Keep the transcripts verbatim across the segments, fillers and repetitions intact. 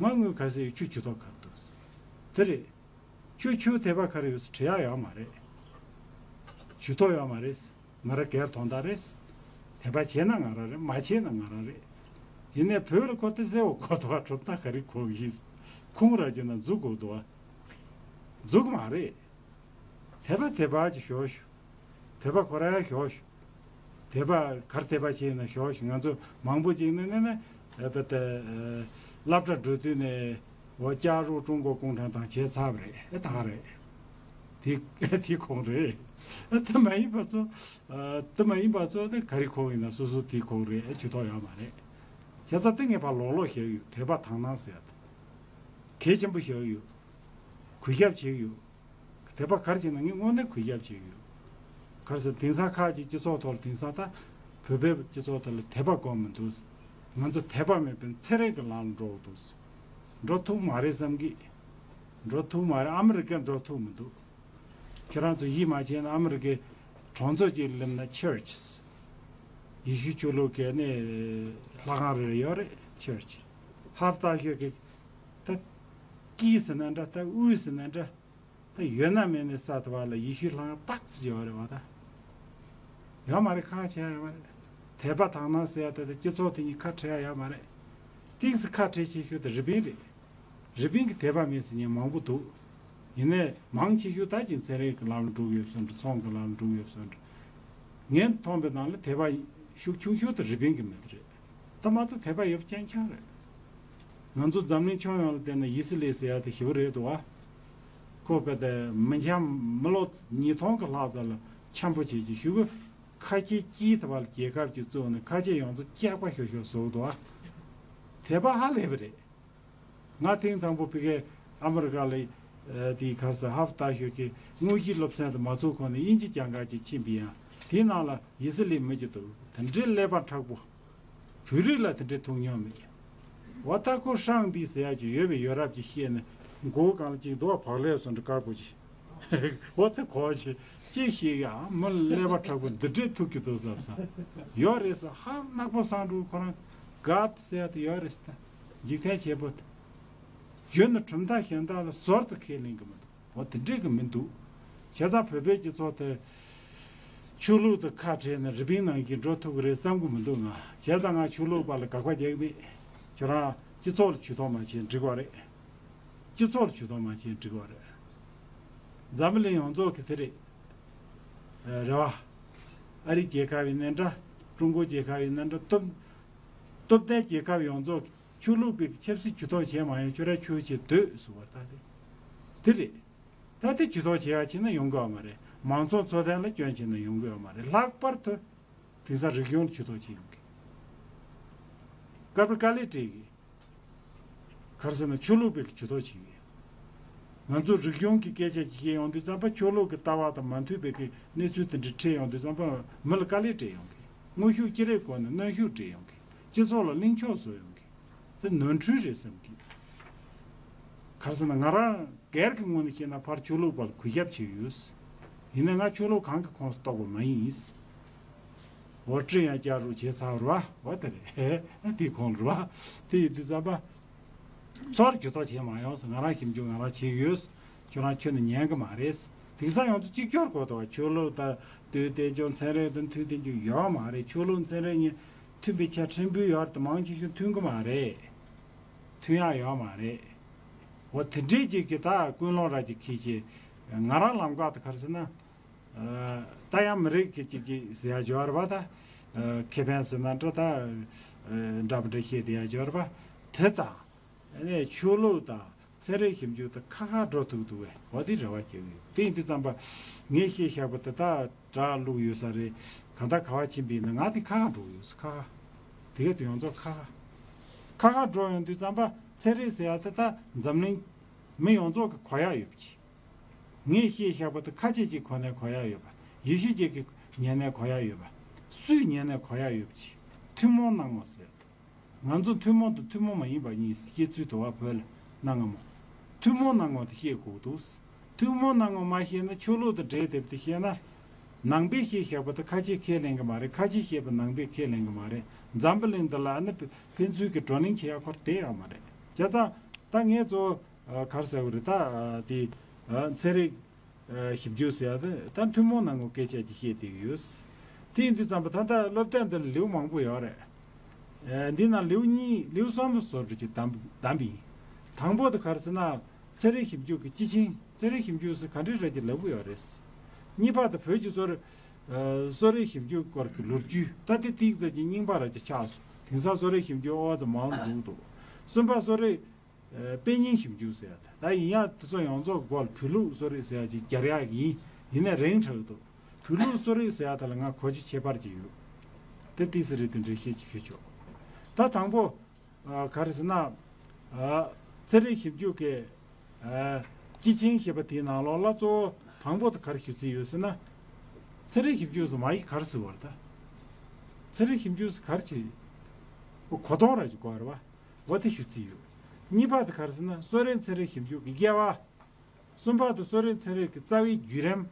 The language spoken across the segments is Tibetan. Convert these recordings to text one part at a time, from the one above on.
ང་དངུལ་ག་ཚད་ཡོད། ཁྱོད་ཇུས་གཏོགས་ག་རེ་འདུག། དེ་རེད། ཁྱོད་ཁྱོད་དད་པ་ག་རེ་ཡོད་ཟེར་དྲི་ཡ་ཡོད་མ་རེད། ཇུས་གཏོགས་ཡོད་མ་རེད། ང་རང་སྒེར་དོན་དག་རེད། དད་པ་བྱས་ན་ང་རང་རེད། མ་བྱས་ན་ང་རང་རེད། ཡིན་ནའི་བོད་ལ་ཁོ་དེ་ཟེར་བ་གོ་དོ་བ། གྲུབ་མཐའ་ག་རེ་གོ་གི་ཡིན། ཁུངས་རག་གི་ན་འཛུགས་དགོས་དོ་བ། འཛུགས་མ་རེད། དད་པ་དད་པ་ཅིག་ཞོག་ཞུ། དད་པ་ཁོ་རང་ཡང་ཞོག་ཞུ། དད་པ་གར་དད་པ་བྱས་ན་ཞོག་ཞུ། ང་ཚོ་མང་པོ་ཅིག་ནི་ནི་ནི་ཨ་བ་ད་ཨ་སློབ་གྲྭ་འགྲོ་དུས་ནས་འོ་加入中国共产党བྱས་ཚར་བ་རེད། ཨེ་ད་ག་རེད། དེ་དེ་ཁོང་རེད། ཨ་དེ་མ་ཡིན་པ་ཚོ་ཨ་དེ་མ་ཡིན་པ་ཚོ་ནི་ག་རེ་ཁོང་ཡིན་ན་སོ་སོ་དེ་ཁོང་རེད། ཨེ་ཇུས་གཏོགས་ཡོད་མ་རེད། བྱས་ཙང་དེ་ངས་ཕར་ལོག་ལོག་བཤད་ཡོད། དད་པ་དག་སྣང་ཟེར་ཡ་དེ་གལ་ཆེན་པོ་བཤད་ཡོད། གུས་ཞབས་བྱེད་ཀྱི་ཡོད། དད་པ་ག་རེ་བྱས་ན་ངས་དངོས་གནས་གུས་ཞབས་བྱེད་ཀྱི་ཡོད། ག་རེ་ཟེར། དེང་སང་ཁ་ཅིག་སྤྱི་ཚོགས་ཐོག་ལ་དེང་སང་ད་བོད་པའི་སྤྱི་ཚོགས་དེ་ལ་དད་པ་དགོས་མི་འདུག། ང་ཚོ་དད་པ་མེད་པའི་ཚན་རིག་གི་ལམ་ལ་འགྲོ་དགོས་འདུག། འགྲོ་ཐུབ་མ་རེད་བསམ་གི། འགྲོ་ཐུབ་མ་རེད། ཨ་མི་རི་ཀར་འགྲོ་ཐུབ་མི་འདུག། ཁྱེད་རང་ཚོ་ཡིད་མ་ཆེས་ན་ཨ་མི་རི་ཀའི་གྲོང་ཚོ་ཅིག་སླེབས་ན་ཆར་ཆི། ཡེ་ཤུ་ཆོས་ལུགས་ཀྱི་ནི་ལྷ་ཁང་རེ་རེ་ཡོད་རེད། ཆར་ཆི། ཧབ་ཏ་ཤོད་ཀྱི་ད་དཀྱིལ་ཟེར་ན་འདྲ། ད་དབུས་ཟེར་ན་འདྲ། ད་ཡོད་ན་མེད་ནས་ས་དེ་བ་ལ་ཡེ་ཤུའི་ལྷ་ཁང་པག་ཙི་ཡོད་རེད་བ་ད། ཡོད་མ་རེད། ཁག་ཆེ་ཡ་ཡོད་མ་རེད། དད་པ་དག་སྣང་ཟེར་ཡ་དེ་དང་སྤྱི་ཚོགས་དེ་གཉིས་ཁ་བྲལ་ཡ་ཡོད་མ་རེད། ཏིག་ཙི་ཁ་བྲལ་ཆེ་ཤོས་དེ་རི་པིན་རེད། རི་པིན་གྱི་དད་པ་མེད་ཟེར་མཁན་མང་པོ་འདུག། ཡིན་ནའི་མང་ཆེ་ཤོས་ད་ཅིག་ཚན་རིག་གི་ལམ་ལ་འགྲོ་གི་ཡོད་བཟོ་འདྲ། ཚོང་གི་ལམ་ལ་འགྲོ་གི་ཡོད་བཟོ་འདྲ། ངས་མཐོང་པའི་ནང་ལ་དད་པ་ཤུགས་ཆུང་ཤོས་དེ་རི་པིན་གྱི་མི་དེ་རེད། ད་མ་གཏོགས་དད་པ་ཡོད་པ་རྐྱང་རྐྱང་རེད། ང་ཚོ་འཛམ་གླིང་ཁྱོན་ཡོངས་ལ་བལྟས་ན་ཡི་སི་ལི་ཟེར་ཡ་དེ་ཞེ་པོ་རེད་འདུག་བ། ཁོ་ག་དེ་མི་འཁྱམ། མི་ལོ་ཉིས་སྟོང་གི་ལྷག་ཙམ་ལ་འཁྱམ་པོ་བྱེད་ཀྱི་ཞུ་གི། ཁ་ཆེ་དཀྱིལ་དེ་བ་ལ་རྒྱལ་ཁབ་ཅིག་བཙུགས་ནས་ཁ་ཆེ་ཡོངས་རྫོགས་སྐྱག་པ་ཤོར་ཤོར་བཟོ་འདུག་བ། དད་པ་ཧ་ལས་པ་རེད། ང་ཐེངས་དང་པོ་ཕ་གིའི་ཨ་མི་རི་ཀ་ལ་ཨ་དེའི་ག་རེ་ཟེར། ཧབ་ཏ་ཤོད་ཀྱི་དངོས་གཞིའི་སློབ་ཚན་དུ་མ་ཚུགས་གོང་ནས་དབྱིན་ཇི་སྦྱང་ག་ཅིག་ཕྱིན་པ་ཡིན། དེའི་ནང་ལ་ཡི་སི་ལི་མི་གཅིག་འདུག། དེ་འདྲའི་ཀླད་པ་མཁྲེགས་པོ། བོད་རིགས་ལ་དེ་འདྲའི་ཐུག་མྱོང་མེད། འོ་ད་ཁོ་ཧྲང་ཏི་ཟེར་ཡ་ཅིག་ཡོད་པའི་ཡོད་རབས་ཅིག་བཤད་ནས་མགོ་བོ་སྒང་ལ་ཅིག་འདུག་བ། བག་ལེབ་བཟོ་འདྲ་དཀར་པོ་ཅིག། འོ་དེ་གོ་ཅིག་ཅིག་ཤེས་ཡ། མི་ཀླད་པ་མཁྲེགས་པོ་འདི་འདྲའི་ཐུག་གི་འདུག་བསམ་བསམ་ཡོད་རེད་ཟེར། ཧ་ནག་པོ་སང་འགྲོ། ཁོ་རང་ག་ཟེར་ཡ་དེ་ཡོད་རེད་ཟེར། ད་འཇིག་རྟེན་བྱེད་པོ་དེ། རྒྱུ་ནི་གྲུབ་མཐའ་གཞན་དག་ལ་ཟུར་དུ་ཁས་ལེན་གི་མི་འདུག། འོ་དེ་འགྲིག་གི་མི་འདུག། བྱས་ཙང་བོད་པའི་སྤྱི་ཚོགས་དེ་ཆོས་ལུགས་དང་ཁ་བྲལ་ནས་རི་པིན་ནང་བཞིན་འགྲོ་ཐུབ་ཀྱི་རེད་བསམ་གི་མི་འདུག་ང་། བྱས་ཙང་ང་ཆོས་ལུགས་པ་ལ་དགག་པ་རྒྱག་གི་མེད། ཁྱོད་རང་སྤྱི་ཚོགས་ལ་ཇུས་གཏོགས་མ་བྱས་འགྲིག་པ་རེད། སྤྱི་ཚོགས་ལ་ཇུས་གཏོགས་མ་བྱས་འགྲིག་པ་རེད། འཛམ་བུ་གླིང་ཡོངས་རྫོགས་ཀྱི་དེ་རེད། ཨ་རེད་བ། ཨ་རི་རྒྱལ་ཁབ་ཡིན་ནའི་འདྲ། ཀྲུང་གོ་རྒྱལ་ཁབ་ཡིན་ནའི་འདྲ། སྟོབས་སྟོབས་ལྡན་རྒྱལ་ཁབ་ཡོངས་རྫོགས་ཀྱི་ཆོས་ལུགས་པའི་ཆབ་སྲིད་ཇུས་གཏོགས་བྱས་མ་ཡོང་། ཁྱོད་རང་ཆོས་བྱེད་སྡོད་ཟེར་བ་ད་དེ་དེ་རེད། ད་དེ་ཇུས་གཏོགས་བྱེད་ཡ་བྱས་ན་ཡོང་གི་ཡོད་མ་རེད། མང་ཚོགས་འཚོ་རྟེན་ལ་སྐྱོན་བྱས་ན་ཡོང་གི་ཡོད་མ་རེད། ལྷག་པར་དུ་དེང་སང་རིག་གཞུང་ལ་ཇུས་གཏོགས་བྱེད་ཡོང་གི། སྐབས་རེ་དཀའ་ལས་སྤྲད་གི། ག་རེ་ཟེར་ན་ཆོས་ལུགས་པའི་ཇུས་གཏོགས་བྱེད་གི། ང་ཚོ་རིག་གཞུང་གི་སྐད་ཆ་ཅིག་བཤད་ཡོང་དུས་ཙམ་པ་ཆོས་ལུགས་ཀྱི་ལྟ་བ་དང་མ་མཐུན་པའི་གི་གནས་ཚུལ་དེ་འདྲ་འཕྲད་ཡོང་དུས་ཙམ་པ་མི་ལ་དཀའ་ལས་སྤྲད་ཡོང་གི། དངོས་ཤུགས་ཅི་རིགས་སྒོ་ནས་གནོན་ཤུགས་སྤྲད་ཡོང་གི། སྤྱི་ཚོགས་ལ་གླེང་ཕྱོགས་བཟོ་ཡོང་གི། དེ་ནོར་འཁྲུལ་རེད་བསམ་གི། ག་རེ་ཟེར་ན་ང་རང་སྒེར་གྱི་ངོས་ནས་བཤད་ན་ཕར་ཆོས་ལུགས་པར་གུས་ཞབས་བྱེད་ཀྱི་ཡོད། ཡིན་ནའི་ང་ཆོས་ལུགས་གང་གི་ཁོངས་སུ་གཏོགས་པ་མ་ཡིན། 我这样加入 བྱས་ཚར་བ་རེད་བ། འོ་དེ་རེད། དེའི་ཁོངས་རེད་བ། དེ་ཡིན་དུས་ཙམ་པ། ཚུར་ཇུས་གཏོགས་བྱས་མ་ཡོང་ཟེར། ང་རང་ཞིབ་འཇུག་ང་རང་བྱེད་ཀྱི་ཡོད། ཁྱོད་རང་ཁྱོན་ནས་ཉན་གི་མ་རེད། དེང་སང་ཡོངས་རྫོགས་གཅིག་གྱུར་གོ་ཏོ། ཆོས་ལུགས་དང་དུས་དེ་ཅུང་ཚན་རིག་དང་མཐུན་དེ་ཅུང་ཡོད་མ་རེད། ཆོས་ལུགས་ཚན་རིག་གཉིས་མཐུན་པའི་ཆ་ཕྲན་བུ་ཡོད་རེད་དེ་མང་ཆེ་ཤོས་མཐུན་གི་མ་རེད། མཐུན་ཡག་ཡོད་མ་རེད། འོ་དེ་འདྲའི་ཅིག་གི་ད་ཀུན་སློང་ར་ཅིག་ཁྱེར་བྱས། ང་རང་ལམ་ཁ་དེ་ག་རེ་ཟེར་ན། ཨ་ད་ཡང་མི་རིགས་ཀྱི་ཅིག་ཅིག་ཟེར་ཡ་སྦྱོར་བ་ད། ཨ་ཁེ་ཕན་ཟེར་ན་འདྲ་ད། ཨ་འདྲ་མི་འདྲ་བཤད་བསྡད་ཡ་སྦྱོར་བ་དེ་དང་། ཨ་ནི་ཆོས་ལུགས་དང་ཚན་རིག་ཞིབ་འཇུག་དང་ཁ་ཁ་འགྲོ་ཐུབ་འདུག་བས། འོ་དེ་རེ་བ་བྱེད་ཀྱི་ཡོད། དེ་ཡིན་དུས་ཙམ་པ་ངས་བཤད་བཞག་པ་དེ་ད་དྲག་བླུགས་ཡོད་ས་རེད། གང་ལྟར་ག་བ་ཕྱིན་པ་ཡིན་ན་ང་དེ་ཁ་ཁ་འགྲོ་གི་ཡོད་ས། ཁ་ཁ། དེ་ག་དེ་ཡོངས་རྫོགས་ཁ་ཁ། ཁ་ཁ་འགྲོ་ཡོང་དུས་ཙམ་པ་ཚན་རིག་ཟེར་ཡ་དེ་ད་འཛམ་གླིང་མི་ཡོངས་རྫོགས་ཀྱི་གོ་ཡ་ཡོད་པ་ཅིག། ངས་བཤད་བཞག་པ་དེ་ཁ་ཆེ་ཅིག་གོ་ནས་གོ་ཡ་ཡོད་པ། ཡེ་ཤུ་ཅིག་གི་ཉན་ནས་གོ་ཡ་ཡོད་པ། སུས་ཉན་ནས་གོ་ཡ་ཡོད་པ་ཅིག། ཐུན་མོང་སྣང་ངོ་ཟེར་ཡ་དེ། ང་ཚོ་ཐུན་མོང་དང་ཐུན་མོང་མ་ཡིན་པ་གཉིས་བཤད་ཚུལ་དུ་བ་བོད་ལ་གནའ་སྔ་མོ། ཐུན་མོང་སྣང་ངོ་དེ་བཤད་དགོས་འདུག། ཐུན་མོང་སྣང་ངོ་མ་བཤད་ན་ཆོས་ལུགས་དང་འབྲེལ་དེབ་དེ་བཤད་ན། ནང་པས་བཤད་བཞག་པ་དེ་ཁ་ཆེ་ཁས་ལེན་གི་མ་རེད། ཁ་ཆེ་བཤད་པ་ནང་པས་ཁས་ལེན་གི་མ་རེད། འཛམ་བུ་གླིང་འདི་ལ་ཨ་ནི་ཕན་ཚུན་གྱི་བགྲོ་གླེང་བྱེད་ཡ་ཁོར་དེ་ཡོད་མ་རེད། བྱས་ཙང་ ད་ངས་གཙོ་བོ་ག་རེ་ཟེར་དགོས་རེད། ད་དེ་ཚན་རིག་ཞིབ་འཇུག་ཟེར་ཡ་དེ་ད་ཐུན་མོང་ནང་གི་སྐད་ཆ་ཅིག་བཤད་བསྡད་ཀྱི་ཡོད། དེ་ཡིན་དུས་ཙམ་པ་ད་ལྟ་སློབ་དེབ་འདི་ལ་ལེའུ་མང་པོ་ཡོད་རེད། འདི་ནང་ལེའུ་གཉིས་ལེའུ་གསུམ་བཟོ་འདྲ་ཅིག་བདམས་བདམས་པ་ཡིན། དང་པོ་དེ་ག་རེ་ཟེར་ན། ཚན་རིག་ཞིབ་འཇུག་གི་སྤྱི་ཆིངས། ཚན་རིག་ཞིབ་འཇུག་ཟེར་ག་འདྲ་རེད་ཅེས་ལབ་ཀྱི་ཡོད་རེད། གཉིས་པ་དེ་བོད་ཀྱི་གསོ་རིག་གསོ་རིག་ཞིབ་འཇུག་སྐོར་གྱི་ལོ་རྒྱུས། ད་དེ་ཏིག་ཙམ་གྱི་རྙིང་པ་རང་ཅིག་ཆགས་སོང་། དེང་སང་གསོ་རིག་ཞིབ་འཇུག་ཨོ་ཙམ་མང་རུ་འགྲོ་གི་འདུག་གསུམ་པ་གསོ་རིག་དཔེ་རྙིང་ཞིབ་འཇུག་ཟེར་ཡ་དེ། ད་ཡིན་ཡང་དེ་ཚོ་ཡོངས་རྫོགས་སྒོ་ལ་བོད་ལུགས་གསོ་རིག་ཟེར་ཡ་ཅིག་སྦྱར་ཡག་ཡིན། ཡིན་ནའི་རིང་དྲགས་འདུག་བོད་ལུགས་གསོ་རིག་ཟེར་ཡ་དེ་ལ་ང་གོ་རྒྱུ་ཁྱད་པར་ཅིག་ཡོད། དེ་ཏིག་ཙམ་རེ་དེ་འདྲའི་བཤད་ཅིག་ཞུ་ཆོག་ད་དང་པོ། ཨ། ག་རེ་ཟེར་ན། ཨ། ཚན་རིག་ཞིབ་འཇུག་གི། ཨ། སྤྱི་ཆིངས་ཞེས་པ་དེའི་ནང་ལོགས་ལ་གཙོ་བོ་དང་པོ་དེ་ག་རེ་ཞུ་རྩིས་ཡོད་ཟེར་ན། ཚན་རིག་ཞིབ་འཇུག་ཟེར་མ་ཡིག་ག་རེ་ཟེར་བ་རེད་ད། ཚན་རིག་ཞིབ་འཇུག་ཟེར་ག་རེ་བྱེད། གོ་གོ་དོན་ར་ཅིག་གོ་བ་རེད་བ། འོ་དེ་ཞུ་རྩིས་ཡོད། གཉིས་པ་དེ་ག་རེ་ཟེར་ན་གསོ་རིག་ཚན་རིག་ཞིབ་འཇུག་གི་དབྱེ་བ། གསུམ་པ་དེ་གསོ་རིག་ཚན་རིག་གི་རྩ་བའི་བརྒྱུད་རིམ།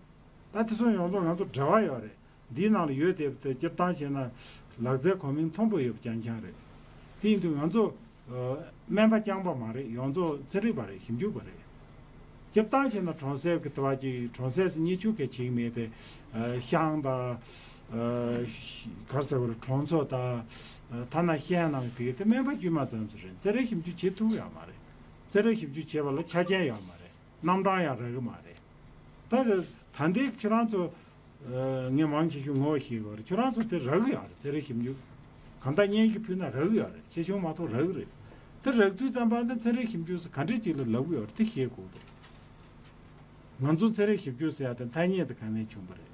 ད་དེ་ཚོ་ཡོངས་རྫོགས་ང་ཚོ་འབྲེལ་བ་ཡོད་རེད། འདིའི་ནང་ལ་ཡོད་བསྡད་པ་དེ་སྤྱིར་བཏང་བྱས་ན་ལག་རྩལ་གོ་མིང་མཐོན་པོ་ཡོད་པ་རྐྱང་རྐྱང་རེད། དེ་ཡིན་དུས་ང་ཚོ་ཨ། སྨན་པ་རྐྱང་པ་མ་རེད། ཡོངས་རྫོགས་ཚན་རིག་པ་རེད། ཞིབ་འཇུག་པ་རེད། སྤྱིར་བཏང་བྱས་ན་གྲོང་གསེབ་ཀྱི་དུ་བ་ཅིག་གྲོང་གསེབ་སུ་ཉེ་ཆུང་གི་བྱེད་མེད་དེ། ཨ། ཤང་དང་། ཨ། ག་རེ་ཟེར་དགོས་རེད། གྲོང་ཚོ་དང་། ཨ། ཐ་ན་ཤན་ནང་དེ་དེ་སྨན་པ་དཀྱུས་མ་ཙམ་ཞིག་རེད། ཚན་རིག་ཞིབ་འཇུག་བྱེད་ཐུབ་ཡོད་མ་རེད། ཚན་རིག་ཞིབ་འཇུག་བྱེད་པ་ལ་ཆ་རྐྱེན་ཡོད་མ་རེད། རྣམ་གྲངས་ཡང་རག་གི་མ་རེད། ད་ད་ལྟའི་ཁྱོད་རང་ཚོ། ཨ། ངས་མང་ཆེ་ཤོས་ངོ་ཤེས་ཀྱི་ཡོད་རེད། ཁྱོད་རང་ཚོ་དེ་རག་གི་ཡོད་རེད། ཚན་རིག་ཞིབ་འཇུག་གང་ལྟར་སྙན་ཞུ་ཕུལ་ན་རག་གི་ཡོད་རེད། ཆེ་ཆུང་མ་གཏོགས་རག་གི་རེད། དེ་རག་དུས་ཙམ་པ་འདི་ཚན་རིག་ཞིབ་འཇུག་ཟེར་ག་འདྲས་ཅིག་ལ་ལབ་གི་ཡོད་རེད། དེ་ཤེས་དགོས་འདུག་ང་ཚོ་ཚན་རིག་ཞིབ་འཇུག་ཟེར་ཡ་དེ་ཐ་སྙད་དེ་ག་ནས་བྱུང་བ་རེད།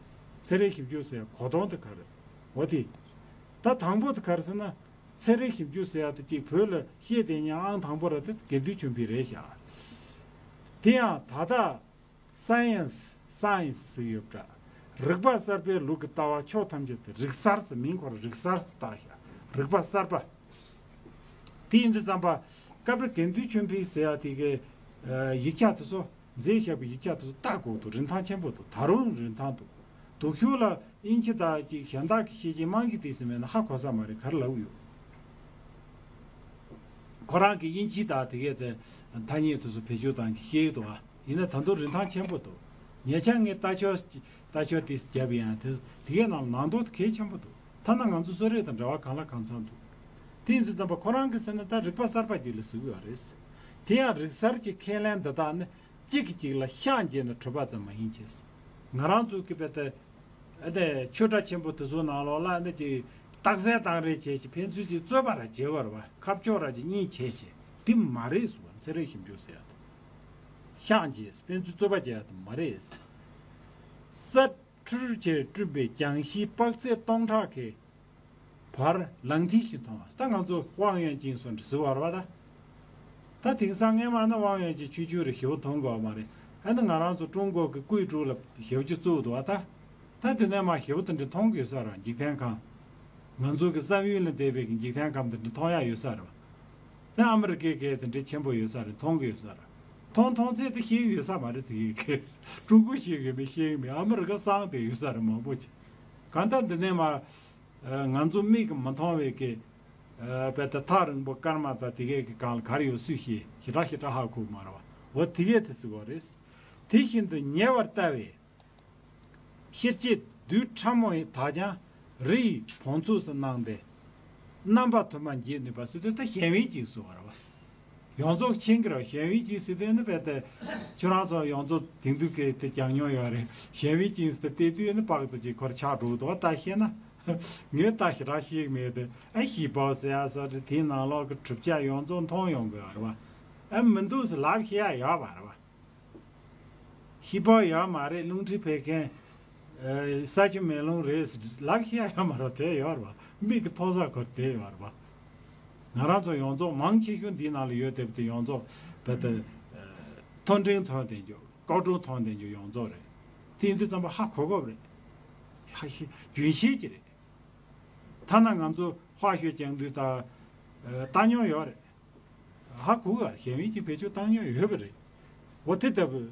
ཚན་རིག་ཞིབ་འཇུག་ཟེར་ཡ་གོ་དོན་དེ་ག་རེད། འོ་དེ། ད་དང་པོ་དེ་ག་རེ་ཟེར་ན། ཚན་རིག་ཞིབ་འཇུག་ཟེར་ཡ་དེ་གཅིག་བོད་ལ་བཤད་བསྡད་མཁན་ཨང་དང་པོ་ར་དེ་དགེ་འདུན་ཆོས་འཕེལ་རེད་ཤག་དེ་ཡང་ད་ལྟ་སའེ་ཡན་སི། སའེ་ཡན་སི་ཟེར་ཡོད་པ་འདྲ། རིག་པ་གསར་པའི་ལུགས་ཀྱི་ལྟ་བ་ཕྱོགས་ཐམས་ཅད་དུ། རིག་གསར་ཟེར་མིང་ཁོ་རང་རིག་གསར་ཟེར་བཏགས་ཤག་རིག་པ་གསར་པ། དེ་ཡིན་དུས་ཙམ་པ་སྐབས་རེ་དགེ་འདུན་ཆོས་འཕེལ་ཟེར་ཡ་དེ་གའི་ཡིག་ཆ་དེ་ཚོ། མཛད་བཞག་པའི་ཡིག་ཆ་དེ་ཚོ་ལྟ་དགོས་འདུག་རིན་ཐང་ཆེན་པོ་འདུག་ད་རུང་རིན་ཐང་འདུག་དུག་ཤུགས་ལ་དབྱིན་ཇི་དང་ཅིག་གཞན་དག་གི་ཤེས་བྱའི་རྨང་གཞི་དེ་ཟིན་མེད་ན་ཧ་གོ་ས་མ་རེད། ག་རེ་ལབ་ཡོད། ཁོ་རང་གི་དབྱིན་ཇི་དང་དེ་གས་དེ་ཐ་སྙད་དེ་ཚོ་བེད་སྤྱོད་བཏང་གི་ཤེས་ཀྱི་འདུག་ཨ། ཡིན་ན་ད་དུང་རིན་ཐང་ཆེན་པོ་འདུག་ཉེ་ཆར་ངས་ལྟ་ཕྱོགས་ལྟ་ཕྱོགས་དེ་བརྒྱབ་ཡང་དེ་དེ་གས་ནང་ལ་ནང་དོན་དེ་གལ་ཆེན་པོ་འདུག་ཐ་ན་ང་ཚོ་གསོ་རིག་དང་འབྲེལ་བ་གང་ལ་གང་འཚམ་འདུག་དེ་ཡིན་དུས་ཙམ་པ་ཁོ་རང་གིས་ཟེར་ན་ད་རིག་པ་གསར་པ་ཅིག་ལ་ཟེར་གྱི་ཡོད་རེད། དེ་ཡང་རིག་གསར་གྱི་ཁས་ལེན་འདི་དག་ནི། གཅིག་གིས་གཅིག་ལ་ཤག་འགྱེད་ནས་གྲུབ་པ་ཙམ་མ་ཡིན་ཅེས། ང་རང་ཚོ་གི་བས་ཏེ། ཨ་ནི་ཆོས་གྲྭ་ཆེན་པོ་དེ་ཚོའི་ནང་ལོགས་ལ་ཨ་ནི་ཅིག་རྟགས་གསལ་བཏང་རེས་བྱས་ཅིག་ཕན་ཚུན་ཅིག་རྩོད་པ་ར་བྱེད་པ་རེད་བ། ཁ་ཕྱོགས་ར་ཅིག་གཉིས་བྱས་བྱས་དེ་མ་རེད་ཟེར་བ། ཚན་རིག་ཞིབ་འཇུག་ཟེར་ཡ་དེ། ཤག་འགྱེད་ཕན་ཚུན་རྩོད་པ་བྱེད་ཡ་དེ་མ་རེད། ས་འཕྲུལ་གྱིས་བསྐྲུན་པའི་རྒྱང་ཤེལ་དཔག་ཚད་སྟོང་ཕྲག་གི་བར་ལག་མཐིལ་བཞིན་མཐོང་བ། ད་ང་ཚོ་ཝང་ཡོན་ཅིན་སོགས་འདྲ་ཟེར་བ་རེད་བ་ད། ད་དེང་སང་སྔས་མ་ནི་ཝང་ཡོན་ཅིན་ཆུང་ཆུང་རེད། ཞེ་པོ་མཐོང་དགོས་བ་མ་རེད། ཨ་ནི་ང་རང་ཚོ་ཀྲུང་གོ་གི་ཀུའེ་ཀྲུའུ་ལ་ཞེ་པོ་ཅིག་བཙུགས་འདུག་བ་ད། ད་དེ་ནས་མ་ཞེ་པོ་དེ་འདྲ་མཐོང་དགོས་ས་རེད། འཇིག་རྟེན་ཁམས། ང་ཚོ་གི་བསམ་ཡུལ་ལས་འདས་པའི་གི་འཇིག་རྟེན་ཁམས་དེ་འདྲ་མཐོང་ཡ་ཡོད་ས་རེད་བ། ད་ཨ་མི་རི་ཀའི་གི་དེ་འདྲ་ཆེན་པོ་ཡོད་ས་རེད། མཐོང་གི་ཡོད་ས་རེད། མཐོང་མཐོང་ཚད་དེ་ཤེས་ཀྱི་ཡོད་ས་མ་རེད། དེ་གི་གི་ཀྲུང་གོ་ཤེས་ཀྱི་མེད། ཤེས་ཀྱི་མེད། ཨ་མི་རི་ཀ་སངས་བསྡད་ཡོད་ས་རེད་མང་པོ་ཅིག་གང་ལྟར་འདི་ནས་མ། ང་ཚོ་མིག་གིས་མི་མཐོང་བའི་གི། དཔེ་ད་ཐག་རིང་པོ་སྐར་མ་དང་དེ་གས་ཀྱི་སྒང་ལ་ག་རེ་ཡོད་སུས་ཤེས། ཞེ་དྲག་ཞེ་དྲག་ཧ་གོ་མ་རེད་བ། འོ་དེ་གས་དེ་ཟེར་བ་རེད། དེ་བཞིན་དུ་ཉེ་བར་ལྟ་བས། ཤེར་ཕྱིན་རྡུལ་ཕྲ་མོ་དག་ཀྱང་། རི་ཡི་བོངས་ཚོད་སུ་སྣང་སྟེ། རྣམ་པ་དུ་མ་འབྱེད་ནུས་པ་ཟེར་དུས་ད་ཞེན་པའི་རྐྱེན་ཟེར་བ་རེད་བ། ཡོངས་རྫོགས་མཁྱེན་གྱི་རེད། ཞེན་པའི་རྐྱེན་ཟེར་དུས་ནི་རྦད་དེ་ཁྱོད་རང་ཚོ་ཡོངས་རྫོགས་དེང་དུས་ཀྱི་དེ་སྦྱང་མྱོང་ཡོད་རེད། ཞེན་པའི་རྐྱེན་ཟེར་དུས་དེ་དུས་ནི་དཔག་ཚད་ཅིག་ཁོར་ཆགས་འགྲོ་གི་འདུག་བ། ད་བཤད་ན་ངས་ད་ཞེ་དྲག་ཤེས་ཀྱི་མེད་དེ། ཨ་ཤེས་པ་ཟེར་ཡ་ཟེར་དེ་དེའི་ནང་ལོགས་ཀྱི་གྲུབ་ཆ་ཡོངས་རྫོགས་མཐོང་ཡོང་གི་ཡོད་རེད་བ། ཨ་མི་འདུག་ཟེར་ལབ་ཤེས་ཡ་ཡོད་མ་རེད་བ། ཤེས་པ་ཡོད་མ་རེད། རླུང་མཁྲིས་བད་ཀན། ཨ། ས་ཆུ་མེ་རླུང་རེད་ཟེར་ལབ་ཤེས་ཡ་ཡོད་མ་རེད། དེ་ཡོད་རེད་བ། མིག་གིས་མཐོང་ས་ཁོར་དེ་ཡོད་རེད་བ། ང་རང་ཚོ་ཡོངས་རྫོགས་མང་ཆེ་ཤོས་འདིའི་ནང་ལ་ཡོད་བསྡད་པ་དེ་ཡོངས་རྫོགས་རྦད་དེ། ཨ། མཐོ་འབྲིང་ཐོན་བསྡད་རྒྱུ། ཀའོ་ཀྲུང་ཐོན་བསྡད་རྒྱུ་ཡོངས་རྫོགས་རེད། དེ་ཡིན་དུས་ཙམ་པ་ཧ་གོ་གི་རེད། ཧ་ཤེས་རྒྱུན་ཤེས་ཀྱི་རེད། ཐ་ན་ང་ཚོ་དཔའ་ཤོད་རྐྱང་དུས་ད། ཨ། ལྟ་མྱོང་ཡོད་རེད། ཧ་གོ་གི་རེད། ཞེན་པའི་རྐྱེན་བེད་སྤྱོད་བཏང་མྱོང་ཡོད་པ་རེད། འོ་དེ་ལྟ་བུ།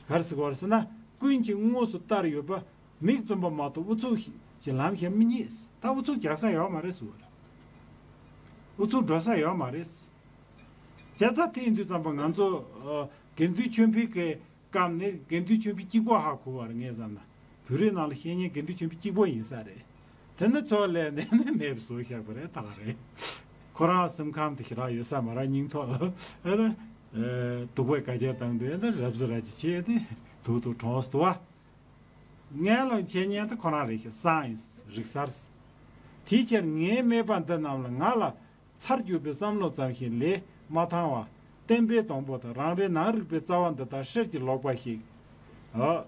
ག་རེ་ཟེར་དགོས་རེད་ཟེར་ན། ཀུན་གྱིས་དངོས་སུ་བལྟར་ཡོད་པ། མིག་བཙུམ་པ་མ་གཏོགས་ཨུ་ཚུགས་ཀྱིས་ལམ་ཞིག་མི་རྙེད། ད་ཨུ་ཚུགས་རྒྱག་ས་ཡོད་མ་རེད་ཟེར་བ་རེད། ཨུ་ཚུགས་འགྲོ་ས་ཡོད་མ་རེད། བྱས་ཙང་དེ་ཡིན་དུས་ཙམ་པ་ང་ཚོ་ཨ་དགེ་འདུན་ཆོས་འཕེལ་གྱི་སྐབས་ནས་དགེ་འདུན་ཆོས་འཕེལ་གཅིག་པོ་ཧ་གོ་བར་ངས་བསམ་ན། བོད་རིགས་ནང་ལ་བཤད་མཁན་དགེ་འདུན་ཆོས་འཕེལ་གཅིག་པོ་ཡིན་ས་རེད། དེ་ནི་ཚོ་ལས་ནས་ནས་མེད་པ་བཟོ་བཞག་པ་རེད་ད་ག་རེད། ཁོ་རང་སེམས་ཁམས་དེ་ཞེ་དྲག་ཡོད་ས་མ་རེད། སྙིང་ཐོག་ཨ་ནི་སྡུག་པའི་སྐད་ཆ་བཏང་དུས་ཨ་ནི་རབ་ཟི་ར་ཅིག་བྱས་ཏེ་དུག་དུག་གྲོངས་སུ་འདུག་བ། ངས་ལ་བྱེད་ཉན་དེ་ཁོ་རང་རེད་ཤག་སང་ཡིན་རིག་གསར། དེའི་ཕྱིར་ངའི་སྨྲས་པ་འདི་རྣམས་ལ་ང་ལ་ཚར་གཅོད་པའི་བསམ་བློ་ཙམ་ཞིག་ལས་མ་ཐང་བ། བསྟན་པའི་སྡོང་པོ་དང་རང་རེའི་ནང་རིག་པའི་རྩ་བ་འདི་དག་ཧྲལ་གྱིས་ལོག་པ་ཞིག་ཨ།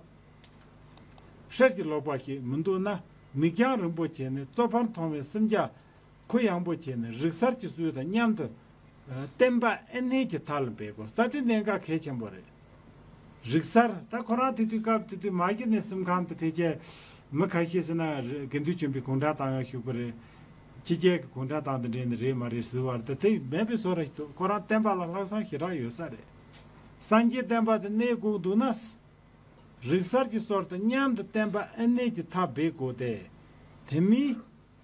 ཧྲལ་གྱིས་ལོག་པ་ཞིག་མི་འདུག་ན། མིག་རྒྱང་རིང་པོ་བྱས་ནས་གཙོ་ཕར་མཐོང་བའི་སེམས་རྒྱ་གུ་ཡངས་པོ་བྱས་ནས་རིག་གསར་གྱི་སྲོལ་དང་མཉམ་དུ། བསྟན་པ་ཨེ་གནས་ཀྱི་མཐའ་ལ་འབེབས་དགོས། ད་དེ་གནད་འགག་གལ་ཆེན་པོ་རེད། རིག་གསར་ད་ཁོ་རང་དེ་དུས་སྐབས་དེ་དུས་མ་གི་ནས་སེམས་ཁམས་དེ་ཕལ་ཆེར་མི་ཁ་ཤས་ཟེར་ན་རེ་དགེ་འདུན་ཆོས་འཕེལ་གུང་ཁྲན་ཏང་ཡོན་ཞུགས་པ་རེད། ཕྱི་རྒྱལ་གྱི་གུང་ཁྲན་ཏང་དེ་འདྲས་ནི་རེད་མ་རེད་ཟེར་བ་རེད། ད་དེ་མེད་པའི་བཟོ་འདྲ་ཞིག་འདུག་ཁོ་རང་བསྟན་པ་ལ་ལྷག་བསམ་ཞེ་དྲག་ཡོད་ས་རེད། སངས་རྒྱས་བསྟན་པ་དེ་གནས་དགོས་འདུག་ན། རིག་གསར་གྱི་སྲོལ་དང་མཉམ་དུ་བསྟན་པ་ཨེ་གནས་ཀྱི་མཐའ་འབེབས་དགོས་ཏེ། དེ་མིན།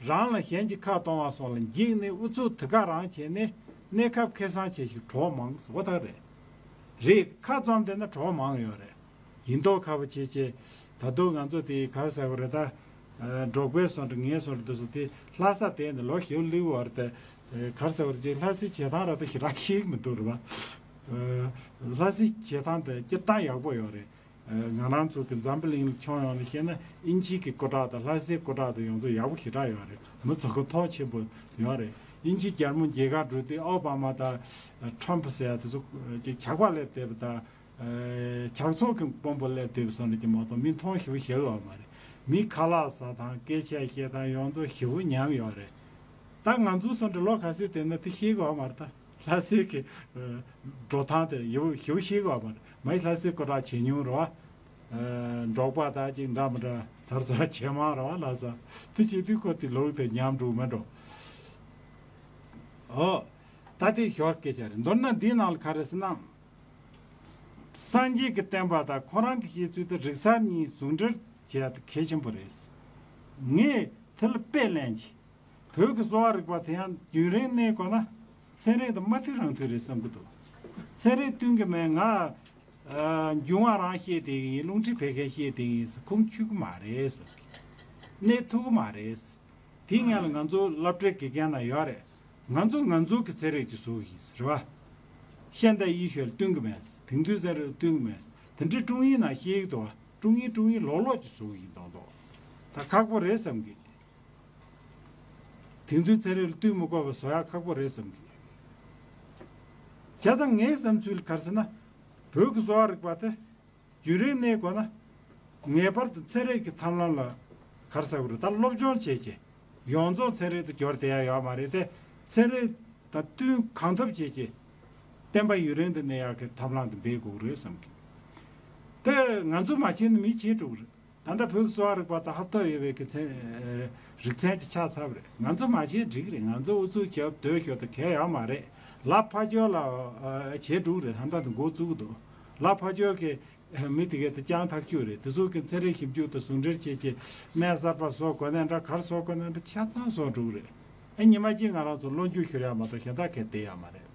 རང་ལ་གཞན་གྱིས་ཁ་གཏོང་བ་སོགས་ལ་འཇིགས་ནས་ཨུ་ཚུགས་དེ་ག་རང་བྱས་ནས་གནས་སྐབས་ཁེ་བཟང་བྱེད་ཞིག་གྲོགས་མང་ཟེར་བ་དག་རེད། རེད། ཁ་བཙུམས་བསྡད་ན་གྲོགས་མང་ཡོད་རེད། ཡིན་མདོག་ཁ་པོ་བྱེད་བྱེད། ད་དུང་ང་ཚོ་དེ་ག་རེ་ཟེར་བ་རེད་ད། འབྲོག་པའི་སོ་འདྲ་ངའི་སོ་འདྲ་འདི་ཚོ་དེ་ལྷ་ས་དེ་ནས་ལོ་ཞེ་པོ་སླེབས་པ་རེད་དེ། ག་རེ་ཟེར་བ་རེད་ཅིག་ལྷ་སའི་བྱེད་སྟངས་ར་ད་ཞེ་དྲག་ཤེས་ཀྱི་མི་འདུག་རེད་པ། ལྷ་སའི་བྱེད་སྟངས་དེ་སྤྱིར་བཏང་ཡག་པོ་ཡོད་རེད། ང་རང་ཚོ་གི་འཛམ་བུ་གླིང་ལ་ཁྱོན་ཡོངས་ནས་བཤད་ན་དབྱིན་ཇིའི་གི་སྐུ་དྲག་དང་ལྷ་སའི་སྐུ་དྲག་དང་ཡོངས་རྫོགས་ཡག་པོ་ཞེ་དྲག་ཡོད་རེད། མི་ཚོ་གི་མཐོང་ཆེན་པོ་ཡོད་རེད། དབྱིན་ཇི་རྒྱལ་མོ་མཇལ་ཁ་འགྲོ་དུས་ཨོ་བྷ་མ་དང་ཁྲོམ་ཕུ་ཟེར་ཡ་དེ་ཚོ་ཅིག་ཇག་པ་སླེབས་བསྡད་པ་དང་། ཇག་ཚོགས་ཀྱི་དཔོན་པོ་སླེབས་བསྡད་པ་སོགས་ནས་ཀྱི་མ་གཏོགས་མི་མཐོང་ཞེ་པོ་ཞིག་ཡོད་མ་རེད། མི་ཁ་ལག་ཟ་སྟངས་སྐད་ཆ་བཤད་སྟངས་ཡོངས་རྫོགས་ཞེ་པོ་ཉམས་ཡོད་རེད། ད་ང་ཚོ་སོ་འདྲ་ལོ་ག་ཚོད་བསྡད་ན་དེ་ཤེས་གི་ཡོད་མ་རེད་ད། ལྷ་སའི་གི་འགྲོ་སྟངས་དེ་ཡོ་ཞེ་པོ་ཤེས་གི་ཡོད་མ་རེད། མ་ཡི་ལྷ་སའི་སྐུ་དྲག་ཇེ་ཉུང་རེད་པ། འབྲོག་པ་དང་ཅིག་འདྲ་མི་འདྲ་ཚར་ཚོར་ཇེ་མང་རེད་པ་ལྷ་ས། དེ་བྱེད་དུས་ཁོ་དེ་ལུགས་དེ་ཉམས་འགྲོ་མི་འགྲོ། ཨོ། ད་དེ་ཞོར་སྐད་ཆ་རེད། མདོར་ན་འདིའི་ནང་ལ་ག་རེ་ཟེར་ན། སངས་རྒྱས་ཀྱི་བསྟན་པ་དང་ཁོ་རང་གི་བཤད་ཚུལ་དེ་རིག་གསར་གཉིས་ཟུང་འབྲེལ་བྱེད་ཡ་དེ་གལ་ཆེན་པོ་རེད། ངས་དེ་ལ་དཔེ་ལེན་གྱི། བོད་ཀྱི་གསོ་བ་རིག་པ་དེ་ཡང་རྒྱུན་རིང་གནས་དགོས་ན་ཚན་རིག་དང་མ་མཐུན་རང་མཐུན་རེད་བསམ་གྱི་འདུག་ཚན་རིག་བསྟུན་གྱི་མེད། ང་ཨ་འབྱུང་བ་རང་བཤད་བསྡད་ཀྱི་ཡིན། རླུང་མཁྲིས་བད་ཀན་བཤད་བསྡད་ཀྱི་ཡིན་ཟེར་ཁུངས་འཁྱོལ་གྱི་མ་རེད་བསམ་གྱི། གནས་ཐུབ་ཀྱི་མ་རེད། དེའི་སྔོན་ལ་ང་ཚོ་སློབ་གྲྭའི་དགེ་རྒན་ན་ཡོད་རེད། ང་ཚོ་ང་ཚོ་གི་ཚན་རིག་གི་བཟོ་གི་ཡིན་ཟེར་བ། ཤེས་ལྡན་ཡེ་ཤུ་ལ་བསྟུན་གི་མེད། དེང་དུས་ཚན་རིག་ལ་བསྟུན་གི་མེད། དེ་འདྲའི་ཀྲུང་དབྱིན་ནང་བཤད་གི་འདུག་བ། ཀྲུང་དབྱིན་ཀྲུང་དབྱིན་ལོག་ལོག་གི་བཟོ་གི་ཡིན་མདོག་མདོག་ད་ཁག་པོ་རེད་བསམ་གི། དེང་དུས་ཚན་རིག་ལ་བསྟུན་མི་དགོས་པ་བཟོ་ཡག་ཁག་པོ་རེད་བསམ་གི། བྱས་ཙང་ངའི་བསམ་ཚུལ་ག་རེ་ཟེར་ན། བོད་ཀྱི་གསོ་བ་རིག་པ་དེ། རྒྱུན་རིང་གནས་དགོས་ན། ངེས་པར་དུ་ཚན་རིག་གི་ཐབས་ལམ་ལ་ག་རེ་ཟེར་དགོས་རེད། ད་སློབ་སྦྱོང་བྱས་རྗེས། ཡོངས་རྫོགས་ཚན་རིག་ཏུ་འགྱུར་བསྡད་ཡ་ཡོད་མ་རེད་དེ། ཚན་རིག་དང་བསྟུན་གང་ཐུབ་བྱས་རྗེས། བསྟན་པ་ཡུན་རིང་དུ་གནས་ཡག་གི་ཐབས་ལམ་དུ་འབད་དགོས་རེད་བསམ་གི། དེ་ང་ཚོ་མ་བྱས་ན་མི་བྱེད་འགྲོ་གི་རེད། ད་ལྟ་བོད་ཀྱི་གསོ་བ་རིག་པ་དང་ཧབ་ཐོབ་ཡོད་པའི་གི་ཚན། རིག་ཚན་གྱི་ཆ་ཚང་རེད། ང་ཚོ་མ་བྱས་འགྲིག་རེད། ང་ཚོ་ཨུ་ཚུགས་བྱས་སྡོད་ཞོར་དུ་གལ་ཡོད་མ་རེད། ལ་ཕ་ཇོ་ལ་བྱེད་འགྲོ་གི་རེད། ད་ལྟ་དུ་འགོ་བཙུགས་འདུག་ལ་ཕ་ཇོ་གི་མི་དེ་གས་དེ་སྤྱང་ཐག་ཆོད་རེད། དེ་ཚོ་གི་ཚན་རིག་ཞིབ་འཇུག་དང་ཟུང་འབྲེལ་བྱས་བྱས་སྨན་གསར་པ་བཟོ་དགོས་ནའི་འདྲ་ག་རེ་བཟོ་དགོས་ནའི་འདྲ་ཆ་ཚང་བཟོ་འགྲོ་གི་རེད། ཨ་ཉི་མ་གཅིག་ང་རང་ཚོ་བློ་འགྱོད་ཤོར་ཡ་མ་གཏོགས་གཞན་དག་གས་བསྡད་ཡ་མ་རེད།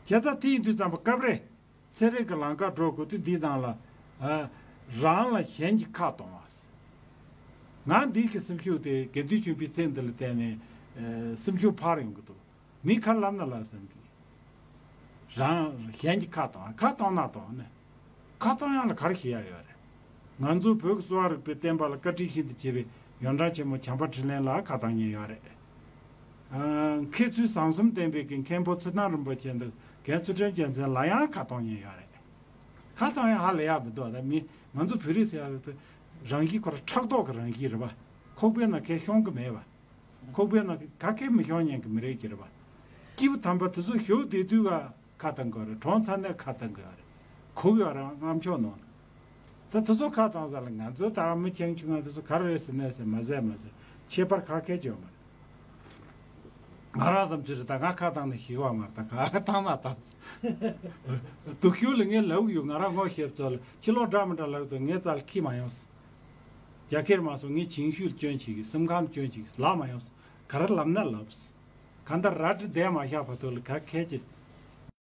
བྱས་ཙང་དེ་ཡིན་དུས་ཙམ་པ་སྐབས་རེ། ཚན་རིག་གི་ལམ་ཁ་འགྲོ་དགོས་དུས་འདིའི་ནང་ལ། ཨ། རང་ལ་གཞན་གྱིས་ཁ་གཏོང་བ། ང་འདི་གི་སེམས་ཤུགས་དེ་དགེ་འདུན་ཆོས་འཕེལ་ཚེ་འདི་ལ་བརྟེན་ནས། ཨ། སེམས་ཤུགས་འཕར་ཡོང་གི་འདུག་མི་ཁར་ལབ་ན་ལབ་བསམ་གི། རང་གཞན་གྱིས་ཁ་གཏོང་། ཁ་གཏོང་ན་གཏོང་ནས། ཁ་གཏོང་ཡག་ལ་ག་རེ་ཞིག་ཡ་ཡོད་རེད། ང་ཚོ་བོད་ཀྱི་གསོ་བ་རིག་པའི་བསྟན་པ་ལ་བཀའ་དྲིན་ཤིན་ཏུ་ཆེ་བའི་ཡོན་ཀྲང་ཆེན་མོ་བྱམས་པ་འཕྲིན་ལས་ལགས་ཁ་གཏོང་མཁན་ཡོད་རེད། ཨ། མཁས་ཚུལ་བཟང་གསུམ་ལྡན་པའི་གི་མཁན་པོ་ཚུལ་ཁྲིམས་རིན་པོ་ཆེ་འདི་རྒན་ཚུལ་ཁྲིམས་རྒྱལ་མཚན་ལ་ཡང་ཁ་གཏོང་མཁན་ཡོད་རེད། ཁ་གཏོང་ཡག་ཧ་ལས་ཡག་མི་འདུག་ད་མི་ང་ཚོ་བོད་རིགས་ཟེར་ཡག་དེ་རང་བཞིན་ཁོ་རང་ཕྲག་དོག་གི་རང་བཞིན་རེད་པ། ཁོག་པའི་ནང་ཁེ་ཤོང་གི་མེད་པ། ཁོག་པའི་ནང་ག་གེ་མི་ཤོང་ཉན་གི་མི་རེད་ཅེས་རེད་པ། སྐྱེས་བུ་དམ་པ་དེ་ཚོ་བཞུགས་བསྡད་དུས་ཀ་ཁ་བཏང་གི་ཡོད་རེད། གྲོངས་ཚར་ནས་ཁ་བཏང་གི་ཡོད་རེད། ཁུག་ཡོད་རེད་རྔམ་ཆོག་ནང་ལ། ད་དེ་ཚོ་ཁ་བཏང་ས་ལ་ང་ཚོ་ད་མི་ཆེན་ཆུང་ང་དེ་ཚོ་ག་རེ་རེད་ཟེར་ནས་ཟེར་མ་ཟེར་མ་ཟེར་ཁྱད་པར་ག་གེ་ཅོ་མ་རེད། ང་རང་ཙམ་ཚོད་རེད། ད་ང་ཁ་བཏང་ནས་ཤི་བ་མ་རེད། ད་ག་རེ་བཏང་ན་བཏང་། སྡུག་ཤོས་ལ་ངས་ལབ་ཡོད། ང་རང་ངོ་ཤེས་ཚོ་ལ་ཕྱི་ལོགས་འདྲ་མི་འདྲ་ལབ་དུས་ངའི་རྩ་ལ་ཁྱི་མ་ཡོང་། རྒྱ་སྐད་མ་སོང་ངས་བྱིང་ཤུལ་སྐྱོན་བྱེད་ཀྱི། སེམས་ཁམས་སྐྱོན་བྱེད་ཀྱི་ལབ་མ་ཡོང་། ག་རེ་ལབ་ན་ལབ། གང་ལྟར་རལ་གྲི་བསྡད་མ་བཞག་བར་དུ་ལ་ག་གེ་ཅིག་